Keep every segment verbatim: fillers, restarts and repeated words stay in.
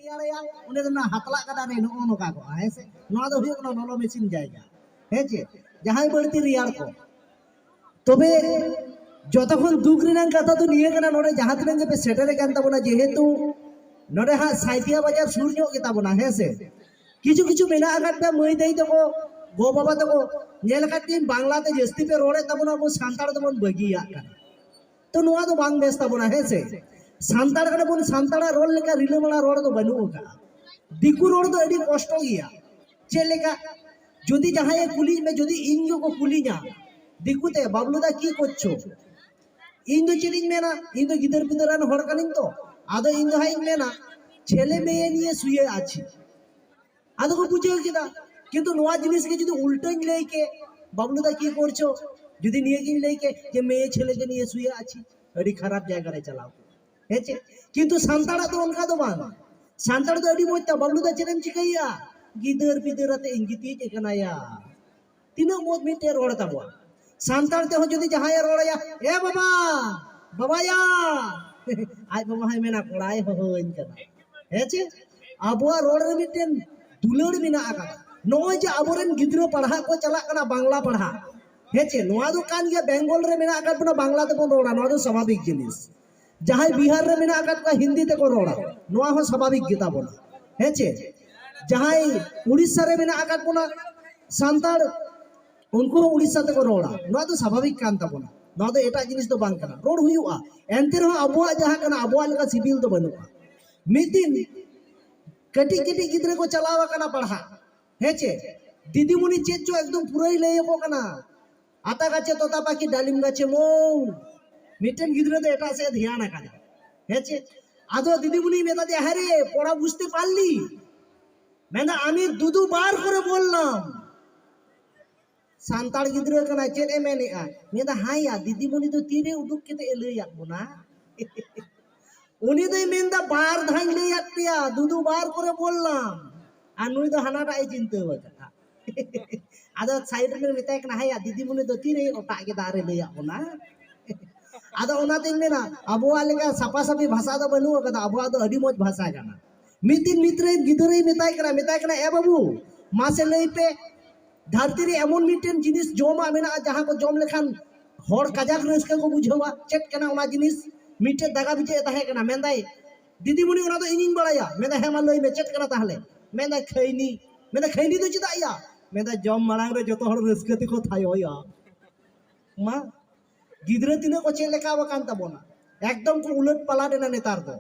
ᱨᱮᱭᱟᱲᱮᱭᱟ, ᱩᱱᱤ ᱫᱚ ᱚᱱᱟ ᱦᱟᱛᱞᱟᱜ ᱜᱟᱰᱟ ᱨᱮ ᱱᱚᱜᱼᱚ ᱱᱚᱝᱠᱟ ᱠᱚᱜᱼᱟ, ᱦᱮᱸ ᱥᱮ? ᱱᱚᱣᱟ ᱫᱚ ᱦᱩᱭᱩᱜ ᱠᱟᱱᱟ ᱞᱚᱞᱚ ᱢᱮᱥᱤᱱ ᱡᱟᱭᱜᱟ, ᱦᱮᱸ ᱪᱮ? ᱡᱟᱦᱟᱸᱭ ᱵᱟᱹᱲᱛᱤ ᱨᱮᱭᱟᱲ ᱠᱚ᱾ ᱛᱚᱵᱮ ᱡᱚᱛᱚ ᱠᱷᱚᱱ ᱫᱩᱠ ᱨᱮᱱᱟᱜ ᱠᱟᱛᱷᱟ ᱫᱚ ᱱᱤᱭᱟᱹ ᱠᱟᱱᱟ, ᱱᱚᱰᱮ ᱡᱟᱦᱟᱸ ᱛᱤᱱᱟᱹᱜ ᱜᱮᱯᱮ ᱥᱮᱴᱮᱨ ᱟᱠᱟᱱ ᱛᱟᱵᱚᱱᱟ, ᱡᱮᱦᱮᱛᱩ ᱱᱚᱰᱮ ᱦᱟᱸᱜ ᱥᱟᱭᱛᱤᱭᱟ ᱵᱟᱡᱟᱨ ᱥᱩᱨ ᱧᱚᱜ ᱜᱮᱛᱟ ᱵᱚᱱᱟ, ᱦᱮᱸ ᱥᱮ? ᱠᱤᱪᱷᱩ ᱠᱤᱪᱷᱩ ᱢᱮᱱᱟᱜ ᱟᱠᱟᱫ ᱯᱮᱭᱟ ᱢᱟᱹᱭ ᱫᱟᱹᱭ ᱛᱟᱠᱚ, ᱜᱚ ᱵᱟᱵᱟ ᱛᱟᱠᱚ, ᱧᱮᱞ ᱟᱠᱟᱫ ᱯᱮᱭᱟᱧ ᱵᱟᱝᱞᱟ ᱛᱮ ᱡᱟᱹᱥᱛᱤ ᱯᱮ ᱨᱚᱲᱮᱫ ᱛᱟᱵᱚᱱᱟ, ᱟᱵᱚ ᱥᱟᱱᱛᱟᱲ ᱫᱚᱵᱚᱱ ᱵᱟᱹᱜᱤᱭᱟᱜ ᱠᱟᱱᱟ᱾ ᱛᱚ ᱱᱚᱣᱟ ᱫᱚ ᱵᱟᱝ ᱵᱮᱥ ᱛᱟᱵᱚᱱᱟ, ᱦᱮᱸ ᱥᱮ? ᱥᱟᱱᱛᱟᱲ ᱠᱟᱱᱟ ᱵᱚᱱ, ᱥᱟᱱᱛᱟᱲᱟᱜ ᱨᱚᱲ ᱞᱮᱠᱟ ᱨᱤᱞᱟᱹᱢᱟᱞᱟ ᱨᱚᱲ ᱫᱚ ᱵᱟᱹᱱᱩᱜ ᱟᱠᱟᱫᱼᱟ᱾ ᱫᱤᱠᱩ ᱨᱚᱲ ᱫᱚ ᱟᱹᱰᱤ ᱠᱚᱥᱴᱚ ᱜᱮᱭᱟ᱾ ᱪᱮᱫ ᱞᱮᱠᱟ? ᱡᱩᱫᱤ ᱡᱟᱦᱟᱸᱭᱮ ᱠᱩᱞᱤᱭᱮᱫ ᱢᱮ, ᱡᱩᱫᱤ ᱤᱧ ᱜᱮᱠᱚ ᱠᱩᱞᱤᱧᱟ, ᱫᱤᱠᱩ ᱛᱮ, "ᱵᱟᱵᱞᱩ ᱫᱟ, ᱠᱤ ᱠᱚᱨᱪᱷᱳ?" ᱤᱧ ᱫᱚ ᱪᱮᱫ ᱤᱧ ᱢᱮᱱᱟ? ᱤᱧ ᱫᱚ ᱜᱤᱫᱟᱹᱨ ᱯᱤᱫᱟᱹᱨ ᱨᱮᱱ ᱦᱚᱲ ᱠᱟᱹᱱᱟᱹᱧ ᱛᱚ᱾ ᱟᱫᱚ ᱤᱧ ᱫᱚ ᱦᱟᱸᱜ ᱤᱧ ᱢᱮᱱᱟ, "ᱪᱷᱮᱞᱮ ᱢᱮᱭᱮ ᱱᱤᱭᱮ ᱥᱩᱭᱮ ᱟᱪᱷᱤ᱾" ᱟᱫᱚ ᱠᱚ ᱵᱩᱡᱷᱟᱹᱣ ᱠᱮᱫᱟ᱾ ᱠᱤᱱᱛᱩ ᱱᱚᱣᱟ ᱡᱤᱱᱤᱥ ᱜᱮ ᱡᱩᱫᱤ ᱩᱞᱴᱟᱹᱧ ᱞᱟᱹᱭ ᱠᱮ, "ᱵᱟᱵᱞᱩ ᱫᱟ, ᱠᱤ ᱠᱚᱨᱪᱷᱳ?" ᱡᱩᱫᱤ ᱱᱤᱭᱟᱹ ᱜᱤᱧ ᱞᱟᱹᱭ ᱠᱮ ᱡᱮ, "ᱢᱮᱭᱮ ᱪᱷᱮᱞᱮ ᱜᱮ ᱱᱤᱭᱮ ᱥᱩᱭᱮ ᱟᱪᱷᱤ", ᱟᱹᱰᱤ ᱠᱷᱟᱨᱟᱯ ᱡᱟᱭᱜᱟ ᱨᱮ ᱪᱟᱞᱟᱣ ᱠᱚᱜᱼᱟ, ᱦᱮᱸ ᱪᱮ? ᱠᱤᱱᱛᱩ ᱥᱟᱱᱛᱟᱲᱟᱜ ᱫᱚ ᱚᱱᱠᱟ ᱫᱚ ᱵᱟᱝ᱾ ᱥᱟᱱᱛᱟᱲ ᱫᱚ ᱟᱹᱰᱤ ᱢᱚᱡᱽ ᱛᱟ, "ᱵᱟᱵᱞᱩ ᱫᱟ, ᱪᱮᱫ ᱮᱢ ᱪᱤᱠᱟᱹᱭᱮᱫᱼᱟ?" "ᱜᱤᱫᱟᱹᱨ ᱯᱤᱫᱟᱹᱨ ᱟᱛᱮ ᱤᱧ ᱜᱤᱛᱤᱡ ᱟᱠᱟᱱᱟᱭᱟ᱾" ᱛᱤᱱᱟᱹᱜ ᱢᱚᱡᱽ ᱢᱤᱫᱴᱮᱡ ᱨᱚᱲ ᱛᱟᱵᱚᱱ᱾ ᱥᱟᱱᱛᱟᱲ ᱛᱮᱦᱚᱸ ᱡᱩᱫᱤ ᱡᱟᱦᱟᱸᱭᱮ ᱨᱚᱲ ᱟᱭᱟ, "ᱮ ᱵᱟᱵᱟ, ᱵᱟᱵᱟᱭᱟ", ᱟᱡ ᱵᱟᱵᱟ ᱦᱚᱸᱭ ᱢᱮᱱᱟ, "ᱠᱚᱲᱟᱭ ᱦᱚᱦᱚᱣᱟᱹᱧ ᱠᱟᱱᱟ", ᱦᱮᱸ ᱪᱮ? ᱟᱵᱚᱣᱟᱜ ᱨᱚᱲ ᱨᱮ ᱢᱤᱫᱴᱮᱱ ᱫᱩᱞᱟᱹᱲ ᱢᱮᱱᱟᱜ ᱟᱠᱟᱫᱟ᱾ ᱱᱚᱜᱼᱚᱭ ᱡᱮ ᱟᱵᱚᱨᱮᱱ ᱜᱤᱫᱽᱨᱟᱹ ᱯᱟᱲᱦᱟᱜ ᱠᱚ ᱪᱟᱞᱟᱜ ᱠᱟᱱᱟ ᱵᱟᱝᱞᱟ ᱯᱟᱲᱦᱟᱜ, ᱦᱮᱸ ᱪᱮ? ᱱᱚᱣᱟ ᱫᱚ ᱠᱟᱱ ᱜᱮᱭᱟ, ᱵᱮᱝᱜᱚᱞ ᱨᱮ ᱢᱮᱱᱟᱜ ᱟᱠᱟᱫ ᱵᱚᱱᱟ, ᱵᱟᱝᱞᱟ ᱛᱮᱵᱚᱱ ᱨᱚᱲᱟ, ᱱᱚᱣᱟ ᱫᱚ ᱥᱟᱵᱷᱟᱵᱤᱠ ᱡᱤᱱᱤᱥ᱾ ᱡᱟᱦᱟᱸᱭ ᱵᱤᱦᱟᱨ ᱨᱮ ᱢᱮᱱᱟᱜ ᱟᱠᱟᱫ ᱠᱚᱣᱟ, ᱦᱤᱱᱫᱤ ᱛᱮᱠᱚ ᱨᱚᱲᱟ, ᱱᱚᱣᱟ ᱦᱚᱸ ᱥᱟᱵᱷᱟᱵᱤᱠ ᱜᱮᱛᱟ ᱵᱚᱱᱟ, ᱦᱮᱸ ᱪᱮ? ᱡᱟᱦᱟᱸᱭ ᱩᱲᱤᱥᱥᱟ ᱨᱮ ᱢᱮᱱᱟᱜ ᱟᱠᱟᱫ ᱵᱚᱱᱟ ᱥᱟᱱᱛᱟᱲ, ᱩᱱᱠᱩ ᱦᱚᱸ ᱩᱲᱤᱥᱥᱟ ᱛᱮᱠᱚ ᱨᱚᱲᱟ, ᱱᱚᱣᱟ ᱫᱚ ᱥᱟᱵᱷᱟᱵᱤᱠ ᱠᱟᱱ ᱛᱟᱵᱚᱱᱟ, ᱱᱚᱣᱟ ᱫᱚ ᱮᱴᱟᱜ ᱡᱤᱱᱤᱥ ᱫᱚ ᱵᱟᱝ ᱠᱟᱱᱟ, ᱨᱚᱲ ᱦᱩᱭᱩᱜᱼᱟ᱾ ᱮᱱᱛᱮ ᱨᱮᱦᱚᱸ ᱟᱵᱚᱣᱟᱜ ᱡᱟᱦᱟᱸ ᱠᱟᱱᱟ, ᱟᱵᱚᱣᱟᱜ ᱞᱮᱠᱟ ᱥᱤᱵᱤᱞ ᱫᱚ ᱵᱟᱹᱱᱩᱜᱼᱟ᱾ ᱢᱤᱫ ᱫᱤᱱ ᱠᱟᱹᱴᱤᱡ ᱠᱟᱹᱴᱤᱡ ᱜᱤᱫᱽᱨᱟᱹ ᱠᱚ ᱪᱟᱞᱟᱣ ᱟᱠᱟᱱᱟ ᱯᱟᱲᱦᱟᱜ, ᱦᱮᱸ ᱪᱮ? ᱫᱤᱫᱤᱢᱩᱱᱤ ᱪᱮᱫ ᱪᱚ ᱮᱠᱫᱚᱢ ᱯᱩᱨᱟᱹᱭ ᱞᱟᱹᱭ ᱟᱠᱚ ᱠᱟᱱᱟ, "ᱟᱛᱟ ᱜᱟᱪᱷᱮ ᱛᱚᱛᱟ ᱯᱟᱠᱷᱤ, ᱰᱟᱞᱤᱢ ᱜᱟᱪᱷᱮ ᱢᱚᱭ᱾" ᱢᱤᱫᱴᱮᱱ ᱜᱤᱫᱽᱨᱟᱹ ᱫᱚ ᱮᱴᱟᱜ ᱥᱮᱫ ᱮ ᱫᱷᱮᱭᱟᱱ ᱟᱠᱟᱫᱟ, ᱦᱮᱸ ᱪᱮ? ᱟᱫᱚ ᱫᱤᱫᱤᱢᱩᱱᱤ ᱢᱮᱛᱟ ᱫᱮᱭᱟ, "ᱦᱮᱸ ᱨᱮ, ᱯᱚᱲᱟ ᱵᱩᱡᱷᱛᱮ ᱯᱟᱨᱞᱤ?" ᱢᱮᱱᱫᱟ, "ᱟᱢᱤ ᱫᱩᱫᱩ ᱵᱟᱨ ᱠᱚᱨᱮ ᱵᱚᱞᱞᱟᱢ᱾" ᱥᱟᱱᱛᱟᱲ ᱜᱤᱫᱽᱨᱟᱹ ᱠᱟᱱᱟᱭ, ᱪᱮᱫ ᱮ ᱢᱮᱱᱮᱜᱼᱟ? ᱢᱮᱱᱫᱟ, "ᱦᱮᱸᱭᱟ, ᱫᱤᱫᱤᱢᱩᱱᱤ ᱫᱚ ᱛᱤᱨᱮ ᱩᱰᱩᱠ ᱠᱟᱛᱮ ᱮ ᱞᱟᱹᱭᱟᱫ ᱵᱚᱱᱟ?" ᱩᱱᱤ ᱫᱚᱭ ᱢᱮᱱᱫᱟ, "ᱵᱟᱨ ᱫᱷᱟᱣᱧ ᱞᱟᱹᱭᱟᱫ ᱯᱮᱭᱟ, ᱫᱩᱫᱩ ᱵᱟᱨ ᱠᱚᱨᱮ ᱵᱚᱞᱞᱟᱢ", ᱟᱨ ᱱᱩᱭ ᱫᱚ ᱦᱟᱱᱟᱴᱟᱜ ᱮ ᱪᱤᱱᱛᱟᱹ ᱟᱠᱟᱫᱟ᱾ ᱟᱫᱚ ᱥᱟᱭᱤᱰ ᱨᱮ ᱢᱮᱛᱟᱭ ᱠᱟᱱᱟ, "ᱦᱮᱸᱭᱟ, ᱫᱤᱫᱤᱢᱩᱱᱤ ᱫᱚ ᱛᱤᱨᱮ ᱚᱴᱟᱜ ᱠᱮᱫᱟ ᱟᱨᱮ ᱞᱟᱹᱭᱟᱫ ᱵᱚᱱᱟ?" ᱟᱫᱚ ᱚᱱᱟᱛᱤᱧ ᱢᱮᱱᱟ, ᱟᱵᱚᱣᱟᱜ ᱞᱮᱠᱟ ᱥᱟᱯᱷᱟ ᱥᱟᱹᱯᱷᱤ ᱵᱷᱟᱥᱟ ᱫᱚ ᱵᱟᱹᱱᱩᱜ ᱟᱠᱟᱫᱟ, ᱟᱵᱚᱣᱟᱜ ᱫᱚ ᱟᱹᱰᱤ ᱢᱚᱡᱽ ᱵᱷᱟᱥᱟ ᱠᱟᱱᱟ᱾ ᱢᱤᱫ ᱫᱤᱱ ᱢᱤᱫ ᱨᱮ ᱜᱤᱫᱽᱨᱟᱹᱭ ᱢᱮᱛᱟᱭ ᱠᱟᱱᱟ, ᱢᱮᱛᱟᱭ ᱠᱟᱱᱟ, "ᱮ ᱵᱟᱹᱵᱩ, ᱢᱟᱥᱮ ᱞᱟᱹᱭ ᱯᱮ, ᱫᱷᱟᱹᱨᱛᱤ ᱨᱮ ᱮᱢᱚᱱ ᱢᱤᱫᱴᱮᱱ ᱡᱤᱱᱤᱥ ᱡᱚᱢᱟᱜ ᱢᱮᱱᱟᱜᱼᱟ, ᱡᱟᱦᱟᱸ ᱠᱚ ᱡᱚᱢ ᱞᱮᱠᱷᱟᱱ ᱦᱚᱲ ᱠᱟᱡᱟᱠ ᱨᱟᱹᱥᱠᱟᱹ ᱠᱚ ᱵᱩᱡᱷᱟᱹᱣᱟ, ᱪᱮᱫ ᱠᱟᱱᱟ ᱚᱱᱟ ᱡᱤᱱᱤᱥ?" ᱢᱤᱫᱴᱮᱱ ᱫᱟᱜᱟ ᱵᱤᱡᱟᱹ ᱮ ᱛᱟᱦᱮᱸ ᱠᱟᱱᱟ, ᱢᱮᱱᱫᱟᱭ, "ᱫᱤᱫᱤᱢᱩᱱᱤ, ᱚᱱᱟ ᱫᱚ ᱤᱧᱤᱧ ᱵᱟᱲᱟᱭᱟ᱾" ᱢᱮᱱᱫᱟᱭ, "ᱦᱮᱸ, ᱢᱟ ᱞᱟᱹᱭ ᱢᱮ, ᱪᱮᱫ ᱠᱟᱱᱟ ᱛᱟᱦᱞᱮ?" ᱢᱮᱱᱫᱟᱭ, "ᱠᱷᱟᱹᱭᱱᱤ᱾" ᱢᱮᱱᱫᱟᱭ, "ᱠᱷᱟᱹᱭᱱᱤ ᱫᱚ ᱪᱮᱫᱟᱜ ᱭᱟ?" ᱢᱮᱱᱫᱟᱭ, "ᱡᱚᱢ ᱢᱟᱲᱟᱝ ᱨᱮ ᱡᱚᱛᱚ ᱦᱚᱲ ᱨᱟᱹᱥᱠᱟᱹ ᱛᱮᱠᱚ ᱛᱷᱟᱭᱚᱭᱟ᱾" ᱢᱟ, ᱜᱤᱫᱽᱨᱟᱹ ᱛᱤᱱᱟᱹᱜ ᱠᱚ ᱪᱮᱫ ᱞᱮᱠᱟ ᱟᱠᱟᱱ ᱛᱟᱵᱚᱱᱟ, ᱮᱠᱫᱚᱢ ᱠᱚ ᱩᱞᱟᱹᱴ ᱯᱟᱞᱟᱴ ᱮᱱᱟ ᱱᱮᱛᱟᱨ ᱫᱚ᱾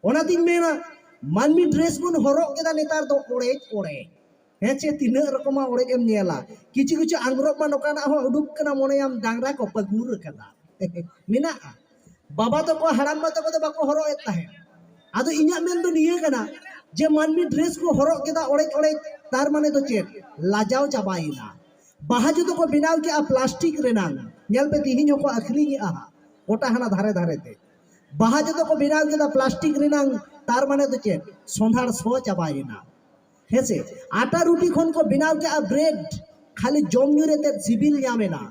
ᱚᱱᱟᱛᱤᱧ ᱢᱮᱱᱟ, ᱢᱟᱹᱱᱢᱤ ᱰᱨᱮᱥ ᱵᱚᱱ ᱦᱚᱨᱚᱜ ᱠᱮᱫᱟ ᱱᱮᱛᱟᱨ ᱫᱚ ᱚᱲᱮᱡ ᱚᱲᱮᱡ᱾ ᱦᱮᱸ ᱪᱮ, ᱛᱤᱱᱟᱹᱜ ᱨᱚᱠᱚᱢᱟᱜ ᱚᱲᱮᱡ ᱮᱢ ᱧᱮᱞᱟ᱾ ᱠᱤᱪᱷᱩ ᱠᱤᱪᱷᱩ ᱟᱝᱨᱚᱵ ᱢᱟ ᱱᱚᱝᱠᱟᱱᱟᱜ ᱦᱚᱸ ᱩᱰᱩᱠ ᱠᱟᱱᱟ, ᱢᱚᱱᱮᱭᱟᱢ ᱰᱟᱝᱨᱟ ᱠᱚ ᱯᱟᱹᱜᱩᱨ ᱟᱠᱟᱫᱟ᱾ ᱢᱮᱱᱟᱜᱼᱟ᱾ ᱵᱟᱵᱟ ᱛᱟᱠᱚ, ᱦᱟᱲᱟᱢ ᱵᱟ ᱛᱟᱠᱚ ᱫᱚ ᱵᱟᱠᱚ ᱦᱚᱨᱚᱜ ᱮᱫ ᱛᱟᱦᱮᱸᱫ᱾ ᱟᱫᱚ ᱤᱧᱟᱹᱜ ᱢᱮᱱ ᱫᱚ ᱱᱤᱭᱟᱹ ᱠᱟᱱᱟ ᱡᱮ ᱢᱟᱹᱱᱢᱤ ᱰᱨᱮᱥ ᱠᱚ ᱦᱚᱨᱚᱜ ᱠᱮᱫᱟ ᱚᱲᱮᱡ ᱚᱲᱮᱡ, ᱛᱟᱨ ᱢᱟᱱᱮ ᱫᱚ ᱪᱮᱫ? ᱞᱟᱡᱟᱣ ᱪᱟᱵᱟᱭᱮᱱᱟ᱾ ᱵᱟᱦᱟ ᱡᱩᱫᱟᱹ ᱠᱚ ᱵᱮᱱᱟᱣ ᱠᱮᱜᱼᱟ ᱯᱞᱟᱥᱴᱤᱠ ᱨᱮᱱᱟᱝ, ᱧᱮᱞ ᱯᱮ, ᱛᱤᱦᱤᱧ ᱦᱚᱸᱠᱚ ᱟᱹᱠᱷᱨᱤᱧᱮᱜᱼᱟ ᱦᱟᱸᱜ ᱜᱚᱴᱟ ᱦᱟᱱᱟ ᱫᱷᱟᱨᱮ ᱫᱷᱟᱨᱮ ᱛᱮ᱾ ᱵᱟᱦᱟ ᱡᱩᱫᱟᱹ ᱠᱚ ᱵᱮᱱᱟᱣ ᱠᱮᱫᱟ ᱯᱞᱟᱥᱴᱤᱠ ᱨᱮᱱᱟᱝ, ᱛᱟᱨ ᱢᱟᱱᱮ ᱫᱚ ᱪᱮᱫ? ᱥᱚᱸᱫᱷᱟᱲ ᱥᱚ ᱪᱟᱵᱟᱭᱮᱱᱟ᱾ ᱦᱮᱸᱥᱮ? ᱟᱴᱟ ᱨᱩᱴᱤ ᱠᱷᱚᱱ ᱠᱚ ᱵᱮᱱᱟᱣ ᱠᱮᱜᱼᱟ ᱵᱨᱮᱰ, ᱠᱷᱟᱹᱞᱤ ᱡᱚᱢ ᱧᱩ ᱨᱮ ᱛᱮᱫ ᱥᱤᱵᱤᱞ ᱧᱟᱢ ᱮᱱᱟ᱾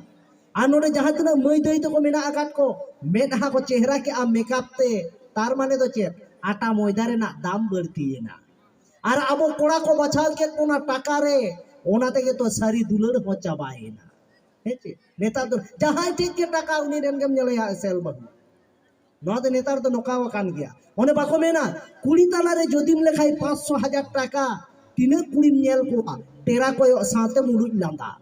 ᱟᱨ ᱱᱚᱰᱮ ᱡᱟᱦᱟᱸ ᱛᱤᱱᱟᱹᱜ ᱢᱟᱹᱭ ᱫᱟᱹᱭ ᱛᱟᱠᱚ ᱢᱮᱱᱟᱜ ᱟᱠᱟᱫ ᱠᱚ, ᱢᱮᱫᱦᱟ ᱠᱚ ᱪᱮᱦᱨᱟ ᱠᱮᱜᱼᱟ ᱢᱮᱠᱟᱯ ᱛᱮ, ᱛᱟᱨ ᱢᱟᱱᱮ ᱫᱚ ᱪᱮᱫ? ᱟᱴᱟ ᱢᱚᱭᱫᱟ ᱨᱮᱱᱟᱜ ᱫᱟᱢ ᱵᱟᱹᱲᱛᱤᱭᱮᱱᱟ᱾ ᱟᱨ ᱟᱵᱚ ᱠᱚᱲᱟ ᱠᱚ ᱵᱟᱪᱷᱟᱣ ᱠᱮᱫ ᱵᱚᱱᱟ ᱴᱟᱠᱟ ᱨᱮ, ᱚᱱᱟ ᱛᱮᱜᱮ ᱛᱚ ᱥᱟᱹᱨᱤ ᱫᱩᱞᱟᱹᱲ ᱦᱚᱸ ᱪᱟᱵᱟᱭᱮᱱᱟ᱾ ᱦᱮᱸ ᱪᱮ? ᱱᱮᱛᱟᱨ ᱫᱚ ᱡᱟᱦᱟᱸᱭ ᱴᱷᱮᱡ ᱜᱮ ᱴᱟᱠᱟ, ᱩᱱᱤ ᱨᱮᱱ ᱜᱮᱢ ᱧᱮᱞᱮᱭᱟ ᱮᱥᱮᱞ ᱵᱟᱹᱦᱩ᱾ ᱱᱚᱣᱟ ᱫᱚ ᱱᱮᱛᱟᱨ ᱫᱚ ᱱᱚᱝᱠᱟ ᱟᱠᱟᱱ ᱜᱮᱭᱟ᱾ ᱚᱱᱮ ᱵᱟᱠᱚ ᱢᱮᱱᱟ, ᱠᱩᱲᱤ ᱛᱟᱞᱟᱨᱮ ᱡᱩᱫᱤᱢ ᱞᱮᱠᱷᱟᱭ ᱯᱟᱸᱪᱥᱚ ᱦᱟᱡᱟᱨ ᱴᱟᱠᱟ, ᱛᱤᱱᱟᱹᱜ ᱠᱩᱲᱤᱢ ᱧᱮᱞ ᱠᱚᱣᱟ ᱴᱮᱨᱟ ᱠᱚᱭᱚᱜ ᱥᱟᱶᱛᱮ ᱢᱩᱞᱩᱡ ᱞᱟᱸᱫᱟ᱾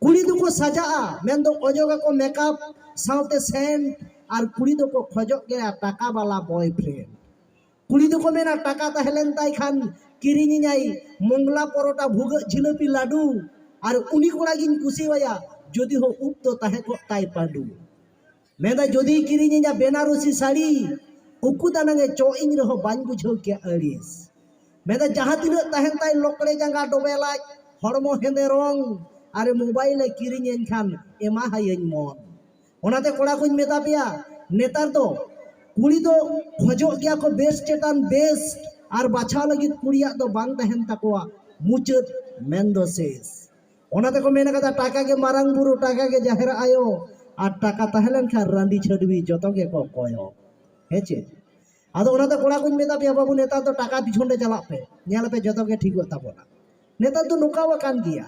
ᱠᱩᱲᱤ ᱫᱚᱠᱚ ᱥᱟᱡᱟᱜᱼᱟ, ᱢᱮᱱᱫᱚ ᱚᱡᱚᱜᱟᱠᱚ ᱢᱮᱠᱟᱯ ᱥᱟᱶᱛᱮ ᱥᱮᱱᱴ, ᱟᱨ ᱠᱩᱲᱤ ᱫᱚᱠᱚ ᱠᱷᱚᱡᱚᱜ ᱜᱮᱭᱟ ᱴᱟᱠᱟ ᱵᱟᱞᱟ ᱵᱚᱭᱯᱷᱨᱮᱱᱰ᱾ ᱠᱩᱲᱤ ᱫᱚᱠᱚ ᱢᱮᱱᱟ, ᱴᱟᱠᱟ ᱛᱟᱦᱮᱸ ᱞᱮᱱ ᱛᱟᱭ ᱠᱷᱟᱱ ᱠᱤᱨᱤᱧᱤᱧᱟᱭ ᱢᱚᱝᱞᱟ ᱯᱚᱨᱚᱴᱟ, ᱵᱷᱩᱜᱟᱹᱜ ᱡᱷᱤᱞᱟᱹᱯᱤ ᱞᱟᱹᱰᱩ, ᱟᱨ ᱩᱱᱤ ᱠᱚᱲᱟ ᱜᱤᱧ ᱠᱩᱥᱤᱣᱟᱭᱟ ᱡᱩᱫᱤ ᱦᱚᱸ ᱩᱵ ᱫᱚ ᱛᱟᱦᱮᱸ ᱠᱚᱜ ᱛᱟᱭ ᱯᱟᱹᱰᱩ᱾ ᱢᱮᱱᱫᱟ, ᱡᱩᱫᱤᱭ ᱠᱤᱨᱤᱧᱤᱧᱟ ᱵᱮᱱᱟᱨᱚᱥᱤ ᱥᱟᱹᱲᱤ, ᱩᱠᱩ ᱫᱟᱱᱟᱝ ᱮ ᱪᱚᱜ ᱤᱧ ᱨᱮᱦᱚᱸ ᱵᱟᱹᱧ ᱵᱩᱡᱷᱟᱹᱣ ᱠᱮᱭᱟ ᱟᱹᱲᱤᱥ᱾ ᱢᱮᱱᱫᱟ, ᱡᱟᱦᱟᱸ ᱛᱤᱱᱟᱹᱜ ᱛᱟᱦᱮᱱ ᱛᱟᱭ ᱞᱚᱠᱲᱮ ᱡᱟᱸᱜᱟ, ᱰᱚᱵᱮ ᱞᱟᱡ, ᱦᱚᱲᱢᱚ ᱦᱮᱸᱫᱮ ᱨᱚᱝ, ᱟᱨᱮ ᱢᱳᱵᱟᱭᱤᱞ ᱮ ᱠᱤᱨᱤᱧᱟᱹᱧ ᱠᱷᱟᱱ ᱮᱢᱟ ᱦᱟᱭᱟᱹᱧ ᱢᱚᱱ᱾ ᱚᱱᱟᱛᱮ ᱠᱚᱲᱟ ᱠᱚᱧ ᱢᱮᱛᱟ ᱯᱮᱭᱟ, ᱱᱮᱛᱟᱨ ᱫᱚ ᱠᱩᱲᱤ ᱫᱚ ᱠᱷᱚᱡᱚᱜ ᱜᱮᱭᱟ ᱠᱚ ᱵᱮᱥ ᱪᱮᱛᱟᱱ ᱵᱮᱥ, ᱟᱨ ᱵᱟᱪᱷᱟᱣ ᱞᱟᱹᱜᱤᱫ ᱠᱩᱲᱤᱭᱟᱜ ᱫᱚ ᱵᱟᱝ ᱛᱟᱦᱮᱱ ᱛᱟᱠᱚᱣᱟ ᱢᱩᱪᱟᱹᱫ, ᱢᱮᱱᱫᱚ ᱥᱮᱥ᱾ ᱚᱱᱟ ᱛᱮᱠᱚ ᱢᱮᱱ ᱠᱟᱫᱟ, ᱴᱟᱠᱟ ᱜᱮ ᱢᱟᱨᱟᱝ ᱵᱩᱨᱩ, ᱴᱟᱠᱟ ᱜᱮ ᱡᱟᱦᱮᱨ ᱟᱭᱳ, ᱟᱨ ᱴᱟᱠᱟ ᱛᱟᱦᱮᱸ ᱞᱮᱱᱠᱷᱟᱱ ᱨᱟᱺᱰᱤ ᱪᱷᱟᱹᱰᱣᱤ ᱡᱚᱛᱚ ᱜᱮᱠᱚ ᱠᱚᱭᱚᱜ᱾ ᱦᱮᱸ ᱪᱮ? ᱟᱫᱚ ᱚᱱᱟᱛᱮ ᱠᱚᱲᱟ ᱠᱚᱧ ᱢᱮᱛᱟ ᱯᱮᱭᱟ, ᱵᱟᱹᱵᱩ, ᱱᱮᱛᱟᱨ ᱫᱚ ᱴᱟᱠᱟ ᱯᱤᱪᱷᱚᱱ ᱨᱮ ᱪᱟᱞᱟᱜ ᱯᱮ, ᱧᱮᱞ ᱯᱮ ᱡᱚᱛᱚ ᱜᱮ ᱴᱷᱤᱠᱚᱜ ᱛᱟᱵᱚᱱᱟ᱾ ᱱᱮᱛᱟᱨ ᱫᱚ ᱱᱚᱝᱠᱟ ᱟᱠᱟᱱ ᱜᱮᱭᱟ,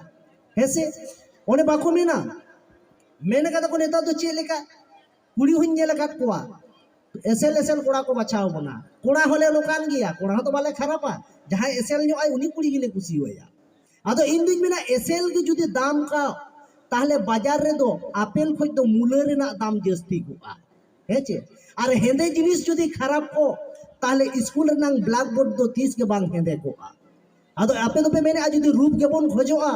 ᱦᱮᱸ ᱥᱮ? ᱚᱱᱮ ᱵᱟᱠᱚ ᱢᱮᱱᱟ, ᱢᱮᱱ ᱠᱟᱫᱟ ᱠᱚ ᱱᱮᱛᱟᱨ ᱫᱚ ᱪᱮᱫ ᱞᱮᱠᱟ, ᱠᱩᱲᱤ ᱦᱚᱸᱧ ᱧᱮᱞ ᱟᱠᱟᱫ ᱠᱚᱣᱟ, ᱮᱥᱮᱞ ᱮᱥᱮᱞ ᱠᱚᱲᱟ ᱠᱚ ᱵᱟᱪᱷᱟᱣ ᱵᱚᱱᱟ᱾ ᱠᱚᱲᱟ ᱦᱚᱸᱞᱮ ᱱᱚᱝᱠᱟᱱ ᱜᱮᱭᱟ, ᱠᱚᱲᱟ ᱦᱚᱸᱛᱚ ᱵᱟᱞᱮ ᱠᱷᱟᱨᱟᱯᱟ, ᱡᱟᱦᱟᱸᱭ ᱮᱥᱮᱞ ᱧᱚᱜ ᱟᱭ ᱩᱱᱤ ᱠᱩᱲᱤ ᱜᱮᱞᱮ ᱠᱩᱥᱤᱣᱟᱭᱟ᱾ ᱟᱫᱚ ᱤᱧ ᱫᱩᱧ ᱢᱮᱱᱟ, ᱮᱥᱮᱞ ᱜᱮ ᱡᱩᱫᱤ ᱫᱟᱢ ᱠᱚᱜ, ᱛᱟᱦᱞᱮ ᱵᱟᱡᱟᱨ ᱨᱮᱫᱚ ᱟᱯᱮᱞ ᱠᱷᱚᱡ ᱫᱚ ᱢᱩᱞᱟᱹ ᱨᱮᱱᱟᱜ ᱫᱟᱢ ᱡᱟᱹᱥᱛᱤ ᱠᱚᱜᱼᱟ, ᱦᱮᱸ ᱪᱮ? ᱟᱨ ᱦᱮᱸᱫᱮ ᱡᱤᱱᱤᱥ ᱡᱩᱫᱤ ᱠᱷᱟᱨᱟᱯ ᱠᱚᱜ, ᱛᱟᱦᱞᱮ ᱥᱠᱩᱞ ᱨᱮᱱᱟᱜ ᱵᱞᱮᱠᱵᱳᱨᱰ ᱫᱚ ᱛᱤᱥ ᱜᱮ ᱵᱟᱝ ᱦᱮᱸᱫᱮ ᱠᱚᱜᱼᱟ᱾ ᱟᱫᱚ ᱟᱯᱮ ᱫᱚᱯᱮ ᱢᱮᱱᱮᱫᱼᱟ, ᱡᱩᱫᱤ ᱨᱩᱯ ᱜᱮᱵᱚᱱ ᱠᱷᱚᱡᱚᱜᱼᱟ,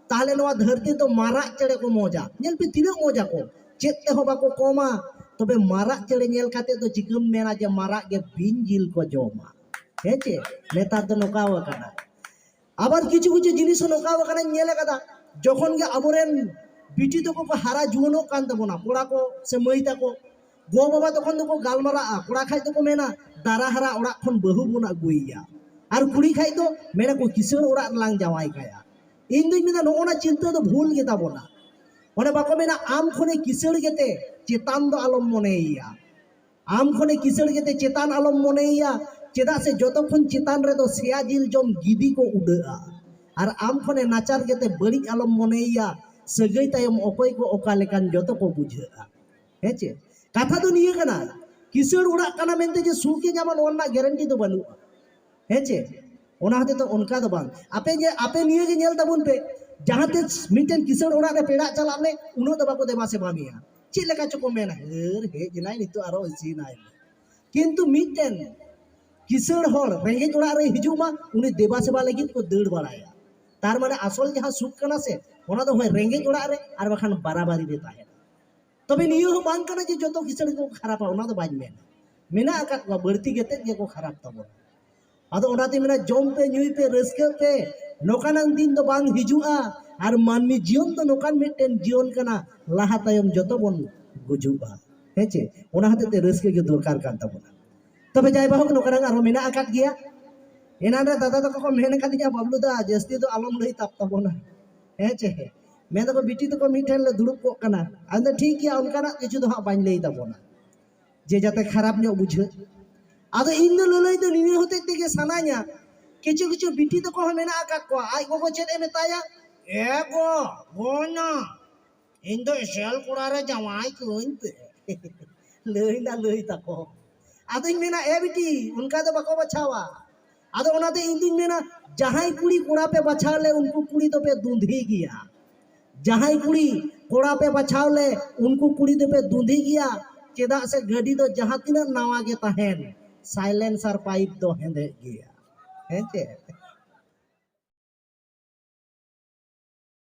ᱛᱟᱦᱞᱮ ᱱᱚᱣᱟ ᱫᱷᱟᱹᱨᱛᱤ ᱫᱚ ᱢᱟᱨᱟᱜ ᱪᱮᱬᱮ ᱠᱚ ᱢᱚᱡᱟ᱾ ᱧᱮᱞ ᱯᱮ, ᱛᱤᱱᱟᱹᱜ ᱢᱚᱡᱟ ᱠᱚ, ᱪᱮᱫ ᱛᱮᱦᱚᱸ ᱵᱟᱠᱚ ᱠᱚᱢᱟ᱾ ᱛᱚᱵᱮ ᱢᱟᱨᱟᱜ ᱪᱮᱬᱮ ᱧᱮᱞ ᱠᱟᱛᱮ ᱫᱚ ᱪᱤᱠᱟᱹᱢ ᱢᱮᱱᱟ ᱡᱮ ᱢᱟᱨᱟᱜ ᱜᱮ ᱵᱤᱧ ᱡᱤᱞ ᱠᱚ ᱡᱚᱢᱟ? ᱦᱮᱸ ᱪᱮ? ᱱᱮᱛᱟᱨ ᱫᱚ ᱱᱚᱝᱠᱟ ᱟᱠᱟᱱᱟ᱾ ᱟᱵᱟᱨ ᱠᱤᱪᱷᱩ ᱠᱤᱪᱷᱩ ᱡᱤᱱᱤᱥ ᱦᱚᱸ ᱱᱚᱝᱠᱟ ᱟᱠᱟᱱᱟ, ᱧᱮᱞ ᱟᱠᱟᱫᱟ, ᱡᱚᱠᱷᱚᱱ ᱜᱮ ᱟᱵᱚᱨᱮᱱ ᱵᱤᱴᱤ ᱛᱟᱠᱚ ᱠᱚ ᱦᱟᱨᱟ ᱡᱩᱣᱟᱹᱱᱚᱜ ᱠᱟᱱ ᱛᱟᱵᱚᱱᱟ, ᱠᱚᱲᱟ ᱠᱚ ᱥᱮ ᱢᱟᱹᱭ ᱛᱟᱠᱚ, ᱜᱚ ᱵᱟᱵᱟ ᱛᱚᱠᱷᱚᱱ ᱫᱚᱠᱚ ᱜᱟᱞᱢᱟᱨᱟᱜᱼᱟ, ᱠᱚᱲᱟ ᱠᱷᱟᱡ ᱫᱚᱠᱚ ᱢᱮᱱᱟ, "ᱫᱟᱨᱟ ᱦᱟᱨᱟ ᱚᱲᱟᱜ ᱠᱷᱚᱱ ᱵᱟᱹᱦᱩ ᱵᱚᱱ ᱟᱹᱜᱩᱭᱮᱭᱟ", ᱟᱨ ᱠᱩᱲᱤ ᱠᱷᱟᱡ ᱫᱚ ᱢᱮᱱᱟ ᱠᱚ, "ᱠᱤᱥᱟᱹᱬ ᱚᱲᱟᱜ ᱨᱮᱞᱟᱝ ᱡᱟᱶᱟᱭ ᱠᱟᱭᱟ᱾" ᱤᱧ ᱫᱩᱧ ᱢᱮᱱᱟ, ᱱᱚᱜᱼᱚ ᱱᱟ ᱪᱤᱱᱛᱟᱹ ᱫᱚ ᱵᱷᱩᱞ ᱜᱮᱛᱟ ᱵᱚᱱᱟ᱾ ᱚᱱᱮ ᱵᱟᱠᱚ ᱢᱮᱱᱟ, ᱟᱢ ᱠᱷᱚᱱᱮ ᱠᱤᱥᱟᱹᱬ ᱜᱮᱛᱮ ᱪᱮᱛᱟᱱ ᱫᱚ ᱟᱞᱚᱢ ᱢᱚᱱᱮᱭᱮᱭᱟ᱾ ᱟᱢ ᱠᱷᱚᱱᱮ ᱠᱤᱥᱟᱹᱬ ᱜᱮᱛᱮ ᱪᱮᱛᱟᱱ ᱟᱞᱚᱢ ᱢᱚᱱᱮᱭᱮᱭᱟ, ᱪᱮᱫᱟᱜ ᱥᱮ ᱡᱚᱛᱚ ᱠᱷᱚᱱ ᱪᱮᱛᱟᱱ ᱨᱮᱫᱚ ᱥᱮᱭᱟ ᱡᱤᱞ ᱡᱚᱢ ᱜᱤᱫᱤ ᱠᱚ ᱩᱰᱟᱹᱜᱼᱟ, ᱟᱨ ᱟᱢ ᱠᱷᱚᱱᱮ ᱱᱟᱪᱟᱨ ᱜᱮᱛᱮ ᱵᱟᱹᱲᱤᱡ ᱟᱞᱚᱢ ᱢᱚᱱᱮᱭᱮᱭᱟ, ᱥᱟᱹᱜᱟᱹᱭ ᱛᱟᱭᱚᱢ ᱚᱠᱚᱭ ᱠᱚ ᱚᱠᱟ ᱞᱮᱠᱟᱱ ᱡᱚᱛᱚ ᱠᱚ ᱵᱩᱡᱷᱟᱹᱜᱼᱟ᱾ ᱦᱮᱸ ᱪᱮ? ᱠᱟᱛᱷᱟ ᱫᱚ ᱱᱤᱭᱟᱹ ᱠᱟᱱᱟ, ᱠᱤᱥᱟᱹᱬ ᱚᱲᱟᱜ ᱠᱟᱱᱟ ᱢᱮᱱᱛᱮ ᱡᱮ ᱥᱩᱠᱮ ᱧᱟᱢᱟ, ᱱᱚᱣᱟ ᱨᱮᱱᱟᱜ ᱜᱮᱨᱮᱱᱴᱤ ᱫᱚ ᱵᱟᱹᱱᱩᱜᱼᱟ᱾ ᱦᱮᱸ ᱪᱮ? ᱚᱱᱟ ᱦᱚᱛᱮ ᱛᱮ ᱚᱱᱠᱟ ᱫᱚ ᱵᱟᱝ᱾ ᱟᱯᱮ ᱡᱮ, ᱟᱯᱮ ᱱᱤᱭᱟᱹ ᱜᱮ ᱧᱮᱞ ᱛᱟᱵᱚᱱ ᱯᱮ, ᱡᱟᱦᱟᱸ ᱛᱤᱥ ᱢᱤᱫᱴᱮᱱ ᱠᱤᱥᱟᱹᱬ ᱚᱲᱟᱜ ᱨᱮ ᱯᱮᱲᱟ ᱪᱟᱞᱟᱜ ᱢᱮ, ᱩᱱᱟᱹᱜ ᱫᱚ ᱵᱟᱠᱚ ᱫᱮᱵᱟ ᱥᱮᱵᱟ ᱢᱮᱭᱟ᱾ ᱪᱮᱫ ᱞᱮᱠᱟ ᱪᱚᱠᱚ ᱢᱮᱱᱟ, "ᱦᱟᱹᱨ, ᱦᱮᱡ ᱮᱱᱟᱭ, ᱱᱤᱛᱚᱜ ᱟᱨᱚ ᱤᱥᱤᱱᱟᱭ ᱢᱮ᱾" ᱠᱤᱱᱛᱩ ᱢᱤᱫᱴᱮᱱ ᱠᱤᱥᱟᱹᱬ ᱦᱚᱲ ᱨᱮᱸᱜᱮᱡ ᱚᱲᱟᱜ ᱨᱮ ᱦᱤᱡᱩᱜ ᱢᱟ, ᱩᱱᱤ ᱫᱮᱵᱟ ᱥᱮᱵᱟ ᱞᱟᱹᱜᱤᱫ ᱠᱚ ᱫᱟᱹᱲ ᱵᱟᱲᱟᱭᱟ᱾ ᱛᱟᱨ ᱢᱟᱱᱮ ᱟᱥᱚᱞ ᱡᱟᱦᱟᱸ ᱥᱩᱠ ᱠᱟᱱᱟ ᱥᱮ, ᱚᱱᱟ ᱫᱚ ᱦᱳᱭ ᱨᱮᱸᱜᱮᱡ ᱚᱲᱟᱜ ᱨᱮ ᱟᱨ ᱵᱟᱠᱷᱟᱱ ᱵᱟᱨᱟᱵᱟᱨᱤ ᱨᱮ ᱛᱟᱦᱮᱱᱟ᱾ ᱛᱚᱵᱮ ᱱᱤᱭᱟᱹ ᱦᱚᱸ ᱵᱟᱝ ᱠᱟᱱᱟ ᱡᱮ ᱡᱚᱛᱚ ᱠᱤᱥᱟᱹᱬ ᱜᱮᱠᱚ ᱠᱷᱟᱨᱟᱯᱟ, ᱚᱱᱟ ᱫᱚ ᱵᱟᱹᱧ ᱢᱮᱱᱟ᱾ ᱢᱮᱱᱟᱜ ᱟᱠᱟᱫ ᱠᱚᱣᱟ, ᱵᱟᱹᱲᱛᱤ ᱜᱮᱛᱮᱫ ᱜᱮᱠᱚ ᱠᱷᱟᱨᱟᱯ ᱛᱟᱵᱚᱱᱟ᱾ ᱟᱫᱚ ᱚᱱᱟᱛᱮᱧ ᱢᱮᱱᱟ, ᱡᱚᱢ ᱯᱮ, ᱧᱩᱭ ᱯᱮ, ᱨᱟᱹᱥᱠᱟᱹᱜ ᱯᱮ, ᱱᱚᱝᱠᱟᱱᱟᱝ ᱫᱤᱱ ᱫᱚ ᱵᱟᱝ ᱦᱤᱡᱩᱜᱼᱟ᱾ ᱟᱨ ᱢᱟᱹᱱᱢᱤ ᱡᱤᱭᱚᱱ ᱫᱚ ᱱᱚᱝᱠᱟᱱ ᱢᱤᱫᱴᱮᱱ ᱡᱤᱭᱚᱱ ᱠᱟᱱᱟ, ᱞᱟᱦᱟ ᱛᱟᱭᱚᱢ ᱡᱚᱛᱚ ᱵᱚᱱ ᱜᱩᱡᱩᱜᱼᱟ᱾ ᱦᱮᱸ ᱪᱮ? ᱚᱱᱟ ᱦᱚᱛᱮᱡ ᱛᱮ ᱨᱟᱹᱥᱠᱟᱹ ᱜᱮ ᱫᱚᱨᱠᱟᱨ ᱠᱟᱱ ᱛᱟᱵᱚᱱᱟ᱾ ᱛᱚᱵᱮ ᱡᱟᱭ ᱵᱟᱦᱳᱠ, ᱱᱚᱝᱠᱟᱱᱟᱝ ᱟᱨᱦᱚᱸ ᱢᱮᱱᱟᱜ ᱟᱠᱟᱫ ᱜᱮᱭᱟ᱾ ᱮᱱᱟᱱ ᱨᱮ ᱫᱟᱫᱟ ᱛᱟᱠᱚ ᱠᱚ ᱢᱮᱱ ᱟᱠᱟᱫᱤᱧᱟ, "ᱵᱟᱵᱞᱩ ᱫᱟ, ᱡᱟᱹᱥᱛᱤ ᱫᱚ ᱟᱞᱚᱢ ᱞᱟᱹᱭ ᱛᱟᱵ ᱛᱟᱵᱚᱱᱟ᱾" ᱦᱮᱸ ᱪᱮ? ᱢᱮᱱ ᱫᱟᱠᱚ, "ᱵᱤᱴᱤ ᱛᱟᱠᱚ ᱢᱤᱫ ᱴᱷᱮᱱ ᱞᱮ ᱫᱩᱲᱩᱵ ᱠᱚᱜ ᱠᱟᱱᱟ᱾" ᱟᱫᱚ ᱴᱷᱤᱠ ᱜᱮᱭᱟ, ᱚᱱᱠᱟᱱᱟᱜ ᱠᱤᱪᱷᱩ ᱫᱚ ᱦᱟᱸᱜ ᱵᱟᱹᱧ ᱞᱟᱹᱭ ᱛᱟᱵᱚᱱᱟ, ᱡᱮ ᱡᱟᱛᱮ ᱠᱷᱟᱨᱟᱯ ᱧᱚᱜ ᱵᱩᱡᱷᱟᱹᱜ᱾ ᱟᱫᱚ ᱤᱧ ᱫᱚ ᱞᱟᱹᱞᱟᱹᱭ ᱫᱚ ᱱᱤᱭᱟᱹ ᱦᱚᱛᱮᱡ ᱛᱮᱜᱮ ᱥᱟᱱᱟᱧᱟ, ᱠᱤᱪᱷᱩ ᱠᱤᱪᱷᱩ ᱵᱤᱴᱤ ᱛᱟᱠᱚ ᱦᱚᱸ ᱢᱮᱱᱟᱜ ᱟᱠᱟᱫ ᱠᱚᱣᱟ, ᱟᱡ ᱜᱚᱜᱚ ᱪᱮᱫ ᱮ ᱢᱮᱛᱟᱭᱟ? "ᱮ ᱜᱚ, ᱵᱚᱱᱟ, ᱤᱧ ᱫᱚ ᱮᱥᱮᱞ ᱠᱚᱲᱟ ᱨᱮ ᱡᱟᱶᱟᱭ ᱠᱟᱹᱧ ᱯᱮ", ᱞᱟᱹᱭ ᱱᱟ ᱞᱟᱹᱭ ᱛᱟᱠᱚ᱾ ᱟᱫᱚᱧ ᱢᱮᱱᱟ, "ᱮ ᱵᱤᱴᱤ, ᱚᱱᱠᱟ ᱫᱚ ᱵᱟᱠᱚ ᱵᱟᱪᱷᱟᱣᱟ᱾" ᱟᱫᱚ ᱚᱱᱟᱛᱮ ᱤᱧ ᱫᱩᱧ ᱢᱮᱱᱟ, ᱡᱟᱦᱟᱸᱭ ᱠᱩᱲᱤ ᱠᱚᱲᱟ ᱯᱮ ᱵᱟᱪᱷᱟᱣ ᱞᱮ, ᱩᱱᱠᱩ ᱠᱩᱲᱤ ᱫᱚᱯᱮ ᱫᱩᱸᱫᱷᱤ ᱜᱮᱭᱟ᱾ ᱡᱟᱦᱟᱸᱭ ᱠᱩᱲᱤ ᱠᱚᱲᱟ ᱯᱮ ᱵᱟᱪᱷᱟᱣ ᱞᱮ, ᱩᱱᱠᱩ ᱠᱩᱲᱤ ᱫᱚᱯᱮ ᱫᱩᱸᱫᱷᱤ ᱜᱮᱭᱟ᱾ ᱪᱮᱫᱟᱜ ᱥᱮ ᱜᱟᱹᱰᱤ ᱫᱚ ᱡᱟᱦᱟᱸ ᱛᱤᱱᱟᱹᱜ ᱱᱟᱣᱟ ᱜᱮ ᱛᱟᱦᱮᱱ, ᱥᱟᱭᱞᱮᱱᱥᱟᱨ ᱯᱟᱭᱤᱯ ᱫᱚ ᱦᱮᱸᱫᱮᱜ ᱜᱮᱭᱟ᱾ ᱦᱮᱸ ᱪᱮ?